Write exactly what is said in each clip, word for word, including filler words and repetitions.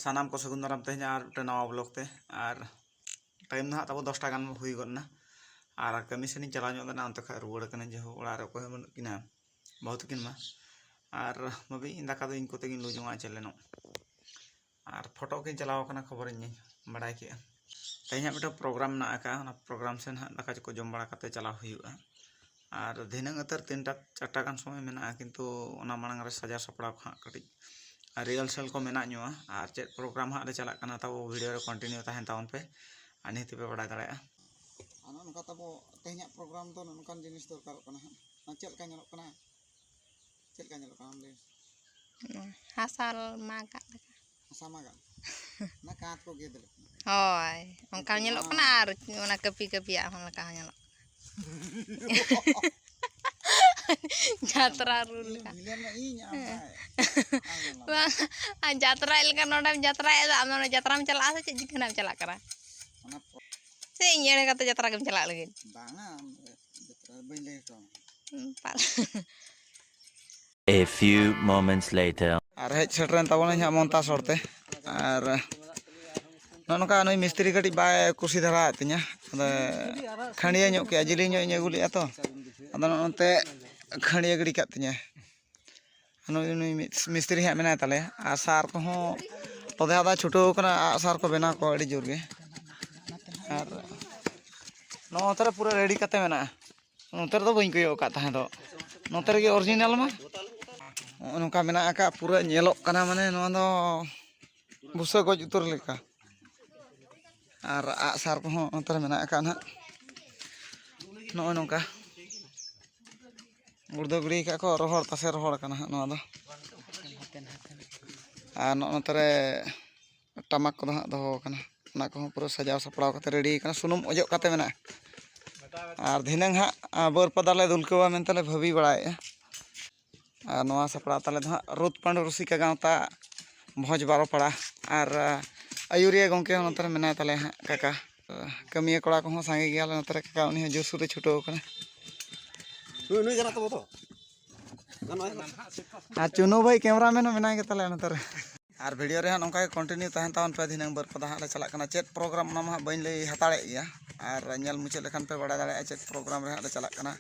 ᱥᱟᱱᱟᱢ ᱠᱚ ᱥᱟᱹᱜᱩᱱ ᱫᱟᱨᱟᱢ ᱛᱮᱦᱮᱧ ᱟᱨ ᱢᱤᱫᱴᱮᱱ ᱱᱟᱣᱟ ᱵᱞᱚᱜ ᱛᱮ᱾ ᱟᱨ ᱴᱟᱭᱤᱢ ᱫᱚ ᱦᱟᱸᱜ ᱛᱟᱵᱚ ᱫᱚᱥᱴᱟ ᱜᱟᱱ ᱦᱩᱭ ᱜᱚᱫ ᱮᱱᱟ᱾ ᱟᱨ ᱠᱟᱹᱢᱤ ᱥᱮᱱᱤᱧ ᱪᱟᱞᱟᱣ ᱧᱚᱜ ᱞᱮᱱᱟ, ᱚᱱᱛᱮ ᱠᱷᱚᱱ ᱨᱩᱣᱟᱹᱲ ᱠᱟᱹᱱᱟᱹᱧ, ᱡᱮᱦᱳᱠ ᱚᱲᱟᱜ ᱨᱮ ᱚᱠᱚᱭ ᱦᱚᱸ ᱵᱟᱹᱱᱩᱜ ᱠᱤᱱᱟ, ᱵᱟᱹᱦᱩ ᱛᱟᱹᱠᱤᱱ ᱢᱟ᱾ ᱟᱨ ᱵᱷᱟᱵᱤ ᱤᱧ ᱫᱟᱠᱟ ᱫᱚ ᱤᱧ ᱠᱚᱛᱮ ᱜᱤᱧ ᱞᱩ ᱡᱚᱝᱟ ᱪᱮᱫ ᱞᱮᱱᱚᱜ᱾ ᱟᱨ ᱯᱷᱳᱴᱳ ᱠᱤᱱ ᱪᱟᱞᱟᱣ ᱟᱠᱟᱱᱟ, ᱠᱷᱚᱵᱚᱨᱤᱧ ᱵᱟᱲᱟᱭ ᱠᱮᱜᱼᱟ᱾ ᱛᱮᱦᱮᱧ ᱦᱟᱸᱜ ᱢᱤᱫᱴᱟᱝ ᱯᱨᱳᱜᱨᱟᱢ ᱢᱮᱱᱟᱜ ᱟᱠᱟᱫᱼᱟ, ᱚᱱᱟ ᱯᱨᱳᱜᱨᱟᱢ ᱥᱮᱱ ᱦᱟᱸᱜ ᱫᱟᱠᱟ ᱠᱚ ᱡᱚᱢ ᱵᱟᱲᱟ ᱠᱟᱛᱮ ᱪᱟᱞᱟᱣ ᱦᱩᱭᱩᱜᱼᱟ᱾ ᱟᱨ ᱫᱷᱤᱱᱟᱹᱝ ᱩᱛᱟᱹᱨ ᱛᱤᱱᱴᱟ ᱪᱟᱨᱴᱟ ᱜᱟᱱ ᱥᱚᱢᱚᱭ ᱢᱮᱱᱟᱜᱼᱟ, ᱠᱤᱱᱛᱩ ᱚᱱᱟ ᱢᱟᱲᱟᱝ ᱨᱮ ᱥᱟᱡᱟᱣ ᱥᱟᱯᱲᱟᱣ ᱠᱚ ᱦᱟᱸᱜ ᱠᱟᱹᱴᱤᱡ ᱨᱤᱦᱟᱨᱥᱟᱞ ᱠᱚ ᱢᱮᱱᱟᱜ ᱧᱚᱜᱼᱟ᱾ ᱟᱨ ᱪᱮᱫ ᱯᱨᱳᱜᱨᱟᱢ ᱦᱟᱸᱜ ᱞᱮ ᱪᱟᱞᱟᱜ ᱠᱟᱱᱟ, ᱛᱟᱵᱚ ᱵᱷᱤᱰᱤᱭᱳ ᱨᱮ ᱠᱚᱱᱴᱤᱱᱤᱭᱩ ᱛᱟᱦᱮᱱ ᱛᱟᱵᱚᱱ ᱯᱮ, ᱟᱨ ᱱᱤᱦᱟᱹᱛ ᱯᱮ ᱵᱟᱲᱟᱭ ᱫᱟᱲᱮᱭᱟᱜᱼᱟ᱾ ᱟᱨ ᱱᱚᱜᱼᱚ ᱱᱚᱝᱠᱟ ᱛᱟᱵᱚ ᱛᱮᱦᱮᱧᱟᱜ ᱯᱨᱳᱜᱨᱟᱢ ᱫᱚ ᱱᱚᱜᱼᱚ ᱱᱚᱝᱠᱟᱱ ᱡᱤᱱᱤᱥ ᱫᱚᱨᱠᱟᱨᱚᱜ ᱠᱟᱱᱟ ᱦᱟᱸᱜ᱾ ᱟᱨ ᱪᱮᱫ ᱞᱮᱠᱟ ᱧᱮᱞᱚᱜ ᱠᱟᱱᱟ? ᱪᱮᱫ ᱞᱮᱠᱟ ᱧᱮᱞᱚᱜ ᱠᱟᱱᱟ ᱟᱢ ᱞᱟᱹᱭ ᱢᱮ? ᱦᱟᱥᱟ ᱢᱟᱜᱟᱜ ᱞᱮᱠᱟ᱾ ᱦᱟᱥᱟ ᱢᱟᱜᱟᱜ? ᱚᱱᱟ ᱠᱟᱸᱛ ᱠᱚ ᱜᱮᱫ ᱞᱮᱠᱟ᱾ ᱦᱳᱭ, ᱚᱱᱠᱟ ᱧᱮᱞᱚᱜ ᱠᱟᱱᱟ᱾ ᱟᱨ ᱚᱱᱟ ᱠᱟᱹᱯᱤ ᱠᱟᱹᱯᱤᱭᱟᱜ ᱦᱚᱸ ᱞᱮᱠᱟ ᱦᱚᱸ ᱧᱮᱞᱚᱜ ᱠᱟᱱᱟ᱾ ᱡᱟᱛᱨᱟ ᱨᱩ ᱞᱮᱠᱟ᱾ ᱵᱷᱤᱞᱮᱱ ᱢᱟ ᱤᱧ, ᱟᱢ ᱦᱮᱸ᱾ ᱵᱟᱝ, ᱟᱨ ᱡᱟᱛᱨᱟ ᱞᱮᱠᱟ ᱱᱚᱰᱮᱢ ᱡᱟᱛᱨᱟᱭᱮᱫᱟ, ᱟᱢ ᱫᱚ ᱱᱚᱰᱮ ᱡᱟᱛᱨᱟᱢ ᱪᱟᱞᱟᱜᱼᱟ ᱥᱮ ᱪᱮᱫ ᱪᱤᱠᱟᱹᱱᱟᱢ ᱪᱟᱞᱟᱜ ᱠᱟᱱᱟ? ᱚᱱᱟ ᱯᱚ- ᱥᱮ ᱤᱧ ᱮᱲᱮ ᱠᱟᱛᱮ ᱡᱟᱛᱨᱟ ᱜᱮᱢ ᱪᱟᱞᱟᱜ ᱞᱟᱹᱜᱤᱫ? ᱵᱟᱝᱟ, ᱟᱢ ᱡᱟᱛᱨᱟ ᱵᱟᱹᱧ ᱞᱟᱹᱭ ᱦᱚᱴᱚ ᱟᱢᱟ᱾ ᱦᱩᱸ, ᱯᱟᱞ- A few moments later. ᱟᱨ ᱦᱮᱡ ᱥᱮᱴᱮᱨᱮᱱ ᱛᱟᱵᱚᱱᱟᱹᱧ ᱦᱟᱸᱜ ᱢᱚᱱᱛᱟᱥᱚᱨ ᱛᱮ᱾ ᱟᱨ ᱱᱚᱜᱼᱚ ᱱᱚᱝᱠᱟ ᱱᱩᱭ ᱢᱤᱥᱛᱨᱤ ᱠᱟᱹᱴᱤᱡ ᱵᱟᱭ ᱠᱩᱥᱤ ᱫᱷᱟᱨᱟ ᱟᱫ ᱛᱤᱧᱟ᱾ ᱟᱫᱚ ᱠᱷᱟᱹᱲᱭᱟᱹ ᱧᱚᱜ ᱠᱮᱜᱼᱟ, ᱡᱤᱞᱤᱧ ᱧᱚᱜ ᱤᱧ ᱟᱹᱜᱩ ᱞᱮᱜᱼᱟ ᱛᱚ᱾ ᱟᱫᱚ ᱱᱚᱜᱼᱚ ᱱᱚᱛᱮ ᱠᱷᱟᱹᱲᱭᱟᱹ ᱜᱤᱰᱤ ᱠᱟᱫ ᱛᱤᱧᱟᱹ᱾ ᱱᱩᱭ, ᱱᱩᱭ ᱢᱤᱥ-, ᱢᱤᱥᱛᱨᱤ ᱦᱟᱸᱜ ᱢᱮᱱᱟᱭ ᱛᱟᱞᱮᱭᱟ᱾ ᱟᱨ ᱥᱟᱨ ᱠᱚᱦᱚᱸ ᱞᱚᱫᱮ ᱦᱟᱫᱟ ᱪᱷᱩᱴᱟᱹᱣ ᱠᱟᱱᱟ, ᱟᱜ ᱥᱟᱨ ᱠᱚ ᱵᱮᱱᱟᱣ ᱠᱚ ᱟᱹᱰᱤ ᱡᱳᱨ ᱜᱮ᱾ ᱟᱨ ᱱᱚᱜᱼᱚ ᱱᱚᱛᱮ ᱨᱮ ᱯᱩᱨᱟᱹ ᱨᱮᱰᱤ ᱠᱟᱛᱮ ᱢᱮᱱᱟᱜᱼᱟ᱾ ᱱᱚᱛᱮ ᱨᱮᱫᱚ ᱵᱟᱹᱧ ᱠᱚᱭᱚᱜ ᱟᱠᱟᱫ ᱛᱟᱦᱮᱸ ᱫᱚ᱾ ᱱᱚᱛᱮ ᱨᱮᱜᱮ ᱚᱨᱤᱡᱤᱱᱟᱞ ᱢᱟ᱾ ᱱᱚᱜᱼᱚ ᱱᱚᱝᱠᱟ ᱢᱮᱱᱟᱜ ᱟᱠᱟᱫ, ᱯᱩᱨᱟᱹ ᱧᱮᱞᱚᱜ ᱠᱟᱱᱟ, ᱢᱟᱱᱮ ᱱᱚᱣᱟ ᱫᱚ ᱵᱷᱩᱥᱟᱹ ᱜᱚᱡ ᱩᱛᱟᱹᱨ ᱞᱮᱠᱟ᱾ ᱟᱨ ᱟᱜ ᱥᱟᱨ ᱠᱚᱦᱚᱸ ᱱᱚᱛᱮ ᱨᱮ ᱢᱮᱱᱟᱜ ᱟᱠᱟᱫ ᱱᱟᱦᱟᱜ᱾ ᱱᱚᱜᱼᱚᱭ ᱱᱚᱝᱠᱟ ᱜᱩᱲᱫᱟᱹ ᱜᱤᱰᱤ ᱟᱠᱟᱫ ᱠᱚ, ᱨᱚᱦᱚᱲ ᱛᱟᱥᱮ ᱨᱚᱦᱚᱲ ᱠᱟᱱᱟ ᱦᱟᱸᱜ ᱱᱚᱣᱟ ᱫᱚ᱾ ᱟᱨ ᱱᱚᱜᱼᱚ ᱱᱚᱛᱮ ᱨᱮ ᱴᱟᱢᱟᱠ ᱠᱚᱫᱚ ᱦᱟᱸᱜ ᱫᱚᱦᱚ ᱟᱠᱟᱱᱟ, ᱚᱱᱟ ᱠᱚᱦᱚᱸ ᱯᱩᱨᱟᱹ ᱥᱟᱡᱟᱣ ᱥᱟᱯᱲᱟᱣ ᱠᱟᱛᱮ ᱨᱮᱰᱤ ᱟᱠᱟᱱᱟ, ᱥᱩᱱᱩᱢ ᱚᱡᱚᱜ ᱠᱟᱛᱮ ᱢᱮᱱᱟᱜᱼᱟ᱾ ᱟᱨ ᱫᱷᱤᱱᱟᱹᱝ ᱦᱟᱸᱜ, ᱟ, ᱵᱟᱹᱨᱯᱟᱫᱟ ᱞᱮ ᱫᱩᱞᱠᱟᱹᱣᱟ ᱢᱮᱱᱛᱮ ᱞᱮ ᱵᱷᱟᱹᱵᱤ ᱵᱟᱲᱟᱭᱮᱫᱼᱟ᱾ ᱟᱨ ᱱᱚᱣᱟ ᱥᱟᱯᱲᱟᱣ ᱛᱟᱞᱮ ᱫᱚ ᱦᱟᱸᱜ ᱨᱩᱛ ᱯᱟᱹᱰᱩ ᱨᱩᱥᱤᱠᱟ ᱜᱟᱶᱛᱟ ᱵᱷᱚᱸᱡᱽ ᱵᱟᱨᱚ ᱯᱟᱲᱟ, ᱟᱨ, ᱟ, ᱟᱹᱭᱩᱨᱤᱭᱟᱹ ᱜᱚᱢᱠᱮ ᱦᱚᱸ ᱱᱚᱛᱮ ᱨᱮ ᱢᱮᱱᱟᱭ ᱛᱟᱞᱮᱭᱟ ᱦᱟᱸᱜ, ᱠᱟᱠᱟ᱾ ᱠᱟᱹᱢᱤᱭᱟᱹ ᱠᱚᱲᱟ ᱠᱚᱦᱚᱸ ᱥᱟᱸᱜᱮ ᱜᱮᱭᱟᱞᱮ ᱱᱚᱛᱮ ᱨᱮ, ᱠᱟᱠᱟ ᱩᱱᱤ ᱦᱚᱸ ᱡᱳᱨᱥᱳᱨ ᱮ ᱪᱷᱩᱴᱟᱹᱣ ᱠᱟᱱᱟ᱾ ᱱᱩᱭ, ᱱᱩᱭ ᱡᱟᱱᱟ ᱛᱟᱵᱚ ᱛᱚ᱾ ᱟᱨ ᱪᱩᱱᱩ ᱵᱷᱟᱹᱭ ᱠᱮᱢᱨᱟ ᱢᱮᱱ ᱦᱚᱸ ᱢᱮᱱᱟᱭ ᱜᱮ ᱛᱟᱞᱮᱭᱟ ᱱᱚᱛᱮ ᱨᱮ᱾ ᱟᱨ ᱵᱷᱤᱰᱤᱭᱳ ᱨᱮ ᱦᱟᱸᱜ ᱱᱚᱝᱠᱟ ᱜᱮ ᱠᱚᱱᱴᱤᱱᱤᱭᱩ ᱛᱟᱦᱮᱱ ᱛᱟᱵᱚᱱ ᱯᱮ᱾ ᱫᱷᱤᱱᱟᱹᱝ ᱵᱟᱹᱨᱯᱟᱫᱟ ᱦᱟᱸᱜ ᱞᱮ ᱪᱟᱞᱟᱜ ᱠᱟᱱᱟ᱾ ᱪᱮᱫ ᱯᱨᱳᱜᱨᱟᱢ ᱚᱱᱟ ᱢᱟ ᱦᱟᱸᱜ ᱵᱟᱹᱧ ᱞᱟᱹᱭ ᱦᱟᱛᱟᱲᱮᱫ ᱜᱮᱭᱟ, ᱟᱨ ᱧᱮᱞ ᱢᱩᱪᱟᱹᱫ ᱞᱮᱠᱷᱟᱱ ᱯᱮ ᱵᱟᱲᱟᱭ ᱫᱟᱲᱮᱭᱟᱜᱼᱟ ᱪᱮᱫ ᱯᱨᱳᱜᱨᱟᱢ ᱨᱮ ᱦᱟᱸᱜ ᱞᱮ ᱪᱟᱞᱟᱜ ᱠᱟᱱᱟ᱾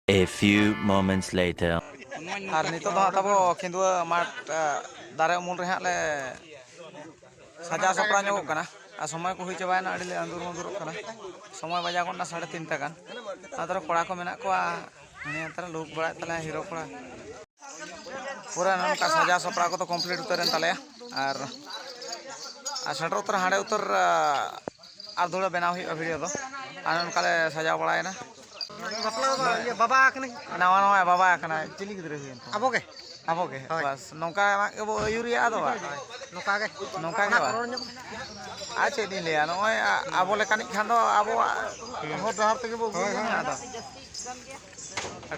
A few moments later. ᱟᱨ ᱱᱤᱛᱚᱜ ᱫᱚ ᱦᱟᱸᱜ ᱛᱟᱵᱚ ᱠᱷᱤᱸᱫᱩᱣᱟᱹ ᱢᱟᱴᱷ, ᱟ, ᱫᱟᱨᱮ ᱩᱢᱩᱞ ᱨᱮ ᱦᱟᱸᱜ ᱞᱮ ᱥᱟᱡᱟᱣ ᱥᱟᱯᱲᱟᱣ ᱧᱚᱜᱚᱜ ᱠᱟᱱᱟ᱾ ᱟᱨ ᱥᱚᱢᱚᱭ ᱠᱚ ᱦᱩᱭ ᱪᱟᱵᱟᱭᱮᱱᱟ, ᱟᱹᱰᱤ ᱞᱮ ᱟᱸᱫᱩᱨ ᱢᱟᱸᱫᱩᱨᱚᱜ ᱠᱟᱱᱟ᱾ ᱥᱚᱢᱚᱭ ᱵᱟᱡᱟᱣ ᱜᱚᱫ ᱮᱱᱟ ᱥᱟᱲᱮ ᱛᱤᱱᱴᱟ ᱜᱟᱱ᱾ ᱚᱱᱟ ᱛᱟᱨᱟ ᱠᱚᱲᱟ ᱠᱚ ᱢᱮᱱᱟᱜ ᱠᱚᱣᱟ, ᱦᱟᱱᱮ ᱦᱟᱱᱛᱮ ᱨᱮ ᱞᱩᱦᱩᱠ ᱵᱟᱲᱟᱭᱮᱫ ᱛᱟᱞᱮᱭᱟ ᱦᱤᱨᱳ ᱠᱚᱲᱟ᱾ ᱯᱩᱨᱟᱹ ᱱᱚᱜᱼᱚ ᱱᱚᱝᱠᱟ ᱥᱟᱡᱟᱣ ᱥᱟᱯᱲᱟᱣ ᱠᱚᱫᱚ ᱠᱚᱢᱯᱞᱤᱴ ᱩᱛᱟᱹᱨᱮᱱ ᱛᱟᱞᱮᱭᱟ᱾ ᱟᱨ, ᱟᱨ ᱥᱮᱴᱮᱨ ᱩᱛᱟᱹᱨ ᱦᱟᱸᱰᱮ ᱩᱛᱟᱹᱨ, ᱟ, ᱟᱨ ᱫᱷᱩᱲᱟᱹ ᱵᱮᱱᱟᱣ ᱦᱩᱭᱩᱜᱼᱟ ᱵᱷᱤᱰᱤᱭᱳ ᱫᱚ᱾ ᱟᱨ ᱱᱚᱝᱠᱟ ᱞᱮ ᱥᱟᱡᱟᱣ ᱵᱟᱲᱟᱭᱮᱱᱟ᱾ ᱵᱟᱯᱞᱟ ᱫᱚ ᱤᱭᱟᱹ ᱵᱟᱵᱟ ᱠᱟᱹᱱᱟᱹᱧ᱾ ᱱᱟᱣᱟ ᱱᱟᱣᱟ ᱵᱟᱵᱟ ᱠᱟᱱᱟᱭ᱾ ᱪᱤᱞᱤ ᱜᱤᱫᱽᱨᱟᱹ ᱦᱩᱭᱮᱱ ᱛᱟᱢᱟ? ᱟᱵᱚ ᱜᱮ᱾ ᱟᱵᱚ ᱜᱮ᱾ ᱦᱳᱭ᱾ ᱵᱟᱥ, ᱱᱚᱝᱠᱟ ᱟᱢᱟᱜ ᱜᱮᱵᱚ ᱟᱹᱭᱩᱨᱤᱭᱟ ᱟᱫᱚ ᱵᱟᱝ? ᱦᱳᱭ, ᱱᱚᱝᱠᱟ ᱜᱮ᱾ ᱱᱚᱝᱠᱟ ᱜᱮ ᱚᱱᱟ ᱵᱟᱝ? ᱠᱚ ᱨᱚᱲ ᱧᱚᱜ ᱢᱮ᱾ ᱟᱨ ᱪᱮᱫ ᱤᱧ ᱞᱟᱹᱭᱟ, ᱱᱚᱜᱼᱚᱭ ᱟ-, ᱟᱵᱚ ᱞᱮᱠᱟᱱᱤᱡ ᱠᱷᱟᱱ ᱫᱚ ᱟᱵᱚᱣᱟᱜ ᱦᱚᱨ ᱰᱟᱦᱟᱨ ᱛᱮᱜᱮ ᱵᱚ ᱦᱳᱭ, ᱩᱫᱩᱜ ᱦᱳᱭ᱾ ᱟᱫᱚ᱾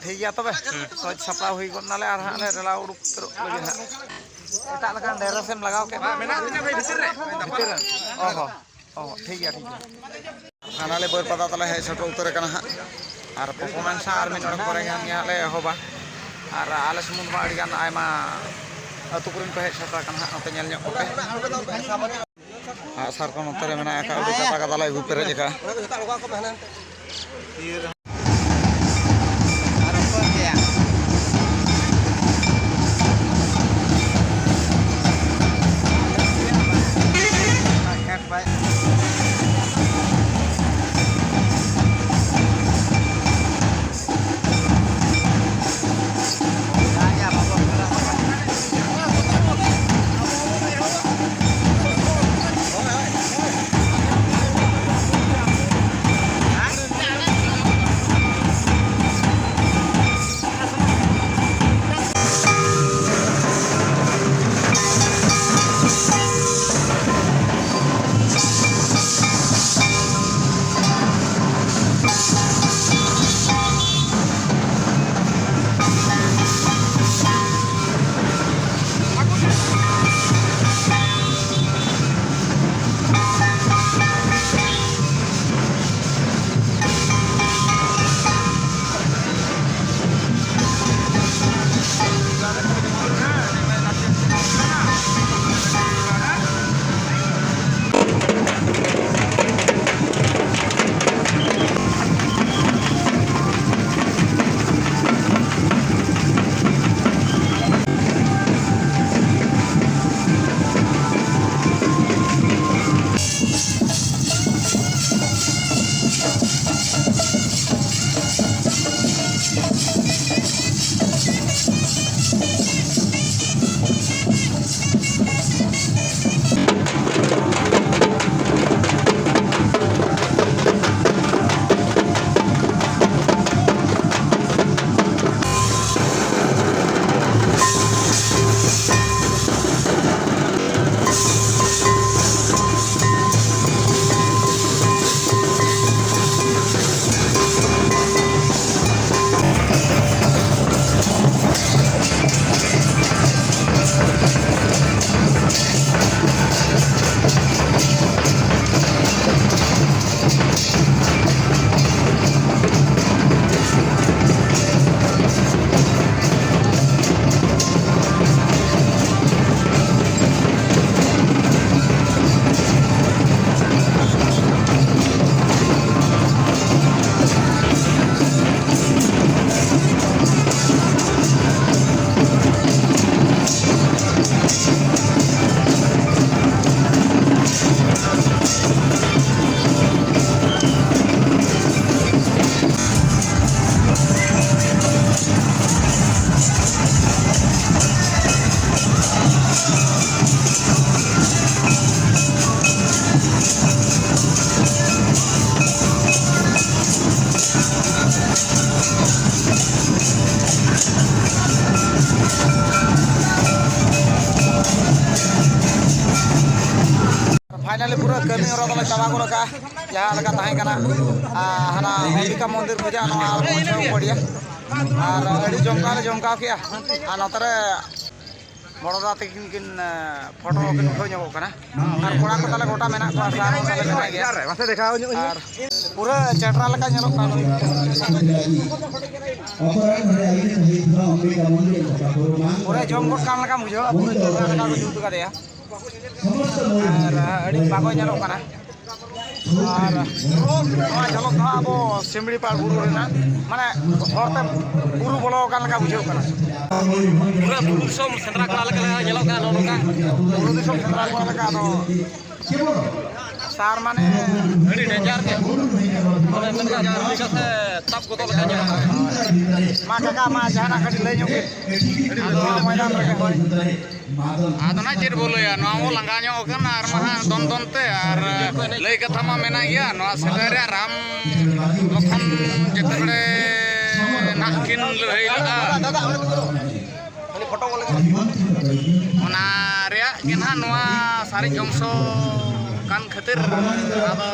ᱴᱷᱤᱠ ᱜᱮᱭᱟ ᱛᱚᱵᱮ, ᱥᱚᱡᱽ ᱥᱟᱯᱲᱟᱣ ᱦᱩᱭ ᱜᱚᱫ ᱱᱟᱞᱮ ᱟᱨ ᱦᱟᱸᱜ ᱞᱮ ᱨᱮᱞᱟ ᱩᱰᱩᱠ ᱩᱛᱟᱹᱨᱚᱜ ᱞᱟᱹᱜᱤᱫ ᱦᱟᱸᱜ᱾ ᱮᱴᱟᱜ ᱞᱮᱠᱟᱱ ᱰᱨᱮᱥ ᱮᱢ ᱞᱟᱜᱟᱣ ᱠᱮᱫ᱾ ᱵᱟᱝ, ᱢᱮᱱᱟᱜ ᱛᱤᱧᱟ ᱵᱷᱟᱹᱭ ᱵᱷᱤᱛᱤᱨ ᱨᱮ᱾ ᱵᱷᱤᱛᱤᱨ ᱨᱮ? ᱚ ᱦᱚᱸ, ᱚ ᱦᱚᱸ, ᱴᱷᱤᱠ ᱜᱮᱭᱟ, ᱴᱷᱤᱠ ᱜᱮᱭᱟ᱾ ᱦᱟᱱᱟ ᱞᱮ ᱵᱟᱹᱨᱯᱟᱫᱟ ᱛᱟᱞᱮ ᱦᱮᱡ ᱥᱮᱴᱮᱨ ᱩᱛᱟᱹᱨ ᱟᱠᱟᱱᱟ ᱦᱟᱸᱜ᱾ ᱟᱨ performance ᱦᱟᱸᱜ ᱟᱨ ᱢᱤᱫ ᱰᱚᱸᱰᱮᱠ ᱯᱚᱨᱮ ᱜᱮ ᱦᱟᱸᱜ ᱞᱮ ᱮᱦᱚᱵᱟ᱾ ᱟᱨ ᱟᱞᱮ ᱥᱩᱢᱩᱝ ᱫᱚ ᱵᱟᱝ, ᱟᱹᱰᱤᱜᱟᱱ ᱟᱭᱢᱟ ᱟᱹᱛᱩ ᱠᱚᱨᱮᱱ ᱠᱚ ᱦᱮᱡ ᱥᱮᱴᱮᱨ ᱟᱠᱟᱱᱟ ᱦᱟᱸᱜ, ᱱᱚᱛᱮ ᱧᱮᱞ ᱧᱚᱜ ᱠᱚᱯᱮ᱾ ᱟᱜᱼᱥᱟᱨ ᱠᱚ ᱱᱚᱛᱮ ᱨᱮ ᱢᱮᱱᱟᱜ ᱟᱠᱟᱫ, ᱩᱰᱩᱠ ᱠᱟᱛᱟ ᱠᱟᱫᱟ ᱞᱮ ᱟᱹᱜᱩ ᱯᱮᱨᱮᱡ ᱟᱠᱟᱫᱼᱟ᱾ ᱫᱚᱞᱮ ᱪᱟᱵᱟ ᱜᱚᱫ ᱠᱟᱜᱼᱟ, ᱡᱟᱦᱟᱸ ᱞᱮᱠᱟ ᱛᱟᱦᱮᱸ ᱠᱟᱱᱟ᱾ ᱟᱨ ᱦᱟᱱᱟ ᱚᱢᱵᱤᱠᱟ ᱢᱚᱱᱫᱤᱨ ᱠᱷᱚᱱᱟᱜ ᱱᱚᱣᱟ ᱟᱨ ᱯᱚᱧᱪᱚᱢ ᱯᱚᱲᱤᱭᱟ, ᱟᱨ ᱟᱹᱰᱤ ᱡᱚᱢᱠᱟᱣ ᱞᱮ ᱡᱚᱢᱠᱟᱣ ᱠᱮᱜᱼᱟ᱾ ᱟᱨ ᱱᱚᱛᱮ ᱨᱮ ᱵᱚᱲᱚ ᱫᱟ ᱛᱟᱹᱠᱤᱱ ᱠᱤᱱ, ᱮ, ᱯᱷᱳᱴᱳ ᱠᱤᱱ ᱩᱴᱷᱟᱹᱣ ᱧᱚᱜᱚᱜ ᱠᱟᱱᱟ᱾ ᱟᱨ ᱠᱚᱲᱟ ᱠᱚ ᱛᱟᱞᱮ ᱜᱚᱴᱟ ᱢᱮᱱᱟᱜ ᱠᱚᱣᱟ, ᱥᱟᱨ ᱦᱚᱸ ᱛᱟᱞᱮ ᱢᱮᱱᱟᱭ ᱜᱮᱭᱟ᱾ ᱟᱨ ᱯᱩᱨᱟᱹ ᱪᱮᱴᱨᱟ ᱞᱮᱠᱟ ᱧᱮᱞᱚᱜ ᱠᱟᱱᱟ ᱱᱩᱭ᱾ ᱯᱩᱨᱟᱹ ᱡᱚᱢ ᱜᱚᱫ ᱠᱟᱱ ᱞᱮᱠᱟᱢ ᱵᱩᱡᱷᱟᱹᱣᱟ, ᱯᱩᱨᱟᱹ ᱪᱮᱴᱨᱟ ᱞᱮᱠᱟ ᱠᱚ ᱡᱩᱛ ᱠᱟᱫᱮᱭᱟ᱾ ᱟᱨ ᱟᱹᱰᱤ ᱵᱟᱜᱚᱭ ᱧᱮᱞᱚᱜ ᱠᱟᱱᱟ᱾ ᱟᱨ ᱱᱚᱣᱟ ᱡᱷᱚᱞᱚᱠ ᱫᱚ ᱦᱟᱸᱜ ᱟᱵᱚ ᱥᱤᱢᱲᱤ ᱯᱟᱲ ᱵᱩᱨᱩ ᱨᱮᱱᱟᱜ, ᱢᱟᱱᱮ, ᱦᱚᱨᱛᱮ ᱵᱩᱨᱩ ᱵᱚᱞᱚ ᱟᱠᱟᱱ ᱞᱮᱠᱟ ᱵᱩᱡᱷᱟᱹᱜ ᱠᱟᱱᱟ᱾ ᱯᱩᱨᱟᱹ ᱵᱩᱨᱩ ᱫᱤᱥᱚᱢ ᱥᱮᱸᱫᱽᱨᱟ ᱠᱚᱲᱟ ᱞᱮᱠᱟ ᱧᱮᱞᱚᱜ ᱠᱟᱱᱟ ᱱᱚᱜᱼᱚ ᱱᱚᱝᱠᱟ᱾ ᱵᱩᱨᱩ ᱫᱤᱥᱚᱢ ᱥᱮᱸᱫᱽᱨᱟ ᱠᱚᱲᱟ ᱞᱮᱠᱟ ᱟᱫᱚ ᱥᱟᱨ ᱢᱟᱱᱮ ᱟᱹᱰᱤ ᱰᱮᱧᱡᱟᱨ ᱜᱮ᱾ ᱢᱟᱱᱮ ᱢᱮᱱᱠᱷᱟᱱ ᱡᱟᱦᱟᱸ ᱞᱮᱠᱟ ᱥᱮ ᱛᱟᱯ ᱜᱚᱫᱚᱜ ᱞᱮᱠᱟ ᱧᱮᱞᱚᱜ ᱠᱟᱱᱟ᱾ ᱢᱟ ᱠᱟᱠᱟ, ᱢᱟ ᱡᱟᱦᱟᱱᱟᱜ ᱠᱟᱹᱴᱤᱡ ᱞᱟᱹᱭ ᱧᱚᱜ ᱵᱤᱱ᱾ ᱟᱫᱚ ᱱᱚᱣᱟ ᱢᱚᱭᱫᱟᱱ ᱨᱮᱜᱮ ᱦᱳᱭ᱾ ᱟᱫᱚ ᱱᱟᱜ ᱪᱮᱫ ᱵᱚ ᱞᱟᱹᱭᱟ, ᱱᱚᱣᱟ ᱦᱚᱸ ᱞᱟᱸᱜᱟ ᱧᱚᱜ ᱟᱠᱟᱱᱟ ᱟᱨ ᱢᱟ ᱦᱟᱸᱜ ᱫᱚᱱ ᱫᱚᱱ ᱛᱮ ᱟᱨ ᱞᱟᱹᱭ ᱠᱟᱛᱷᱟ ᱢᱟ ᱢᱮᱱᱟᱜ ᱜᱮᱭᱟ, ᱱᱚᱣᱟ ᱥᱮᱫᱟᱭ ᱨᱮ ᱨᱟᱢ ᱞᱚᱠᱷᱚᱱ ᱡᱮᱛᱮ ᱵᱮᱲᱮ ᱱᱟᱜ ᱠᱤᱱ ᱞᱟᱹᱲᱦᱟᱹᱭ ᱞᱮᱫᱼᱟ, ᱚᱱᱟ ᱨᱮᱭᱟᱜ ᱜᱮ ᱱᱟᱦᱟᱜ ᱱᱚᱣᱟ ᱥᱟᱨᱮᱡ ᱚᱝᱥᱚ ᱠᱟᱱ ᱠᱷᱟᱹᱛᱤᱨ ᱟᱫᱚ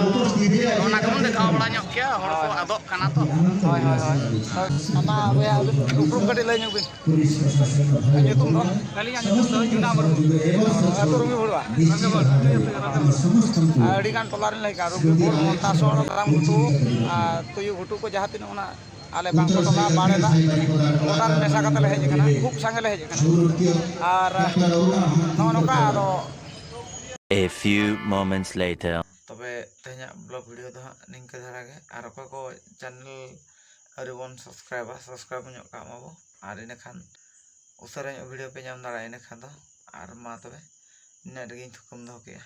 ᱚᱱᱟ ᱠᱚᱵᱚᱱ ᱫᱮᱠᱷᱟᱣ ᱵᱟᱲᱟ ᱧᱚᱜ ᱠᱮᱭᱟ, ᱦᱚᱲ ᱠᱚ ᱟᱫᱚᱜ ᱠᱟᱱᱟ ᱛᱚ᱾ ᱦᱳᱭ, ᱦᱳᱭ, ᱦᱳᱭ᱾ ᱟᱢᱟᱜ ᱵᱚᱭᱦᱟ ᱟᱹᱵᱤᱱ ᱩᱯᱨᱩᱢ ᱠᱟᱹᱴᱤᱡ ᱞᱟᱹᱭ ᱧᱚᱜ ᱵᱤᱱ᱾ ᱧᱩᱛᱩᱢ ᱫᱚ? ᱟᱹᱞᱤᱧᱟᱜ ᱧᱩᱛᱩᱢ ᱫᱚ ᱡᱩᱱᱟ ᱢᱩᱨᱢᱩ᱾ ᱟᱹᱛᱩ ᱨᱩᱢᱤ ᱵᱷᱩᱲᱣᱟ᱾ ᱟᱹᱰᱤ ᱜᱟᱱ ᱴᱚᱞᱟ ᱨᱮᱱ ᱞᱟᱹᱭ ᱠᱟᱜᱼᱟ, ᱨᱩᱢᱤ ᱵᱷᱩᱲ, ᱢᱚᱱᱛᱟᱥᱚᱲ, ᱫᱟᱨᱟᱢ ᱜᱷᱩᱴᱩ, ᱟᱨ ᱛᱩᱭᱩ ᱜᱷᱩᱴᱩ ᱠᱚ ᱡᱟᱦᱟᱸ ᱛᱤᱱᱟᱹᱜ ᱚᱱᱟ ᱟᱞᱮ ᱵᱟᱝᱠᱚ ᱴᱚᱞᱟ ᱵᱟᱲᱮ ᱫᱟᱜ, ᱜᱚᱴᱟ ᱨᱮ ᱢᱮᱥᱟ ᱠᱟᱛᱮ ᱞᱮ ᱦᱮᱡ ᱟᱠᱟᱱᱟ, ᱠᱷᱩᱵ ᱥᱟᱸᱜᱮ ᱞᱮ ᱦᱮᱡ ᱟᱠᱟᱱᱟ᱾ ᱟᱨ ᱱᱚᱜᱼᱚ ᱱᱚᱝᱠᱟ ᱟᱫᱚ A few moments later. ᱛᱚᱵᱮ ᱛᱮᱦᱮᱧᱟᱜ ᱵᱞᱚᱜ ᱵᱷᱤᱰᱤᱭᱳ ᱫᱚ ᱦᱟᱸᱜ ᱱᱤᱝᱠᱟᱹ ᱫᱷᱟᱨᱟ ᱜᱮ᱾ ᱟᱨ ᱚᱠᱚᱭ ᱠᱚ ᱪᱮᱱᱮᱞ ᱟᱹᱣᱨᱤ ᱵᱚᱱ ᱥᱟᱵᱥᱠᱨᱟᱭᱤᱵᱟ, ᱥᱟᱵᱥᱠᱨᱟᱭᱤᱵ ᱧᱚᱜ ᱠᱟᱜ ᱢᱟᱵᱚ, ᱟᱨ ᱤᱱᱟᱹᱠᱷᱟᱱ ᱩᱥᱟᱹᱨᱟ ᱧᱚᱜ ᱵᱷᱤᱰᱤᱭᱳ ᱯᱮ ᱧᱟᱢ ᱫᱟᱲᱮᱭᱟᱜᱼᱟ᱾ ᱤᱱᱟᱹᱠᱷᱟᱱ ᱫᱚ ᱟᱨ ᱢᱟ ᱛᱚᱵᱮ ᱱᱤᱱᱟᱹᱜ ᱨᱮᱜᱮᱧ ᱛᱷᱩᱠᱩᱢ ᱫᱚᱦᱚ ᱠᱮᱜᱼᱟ᱾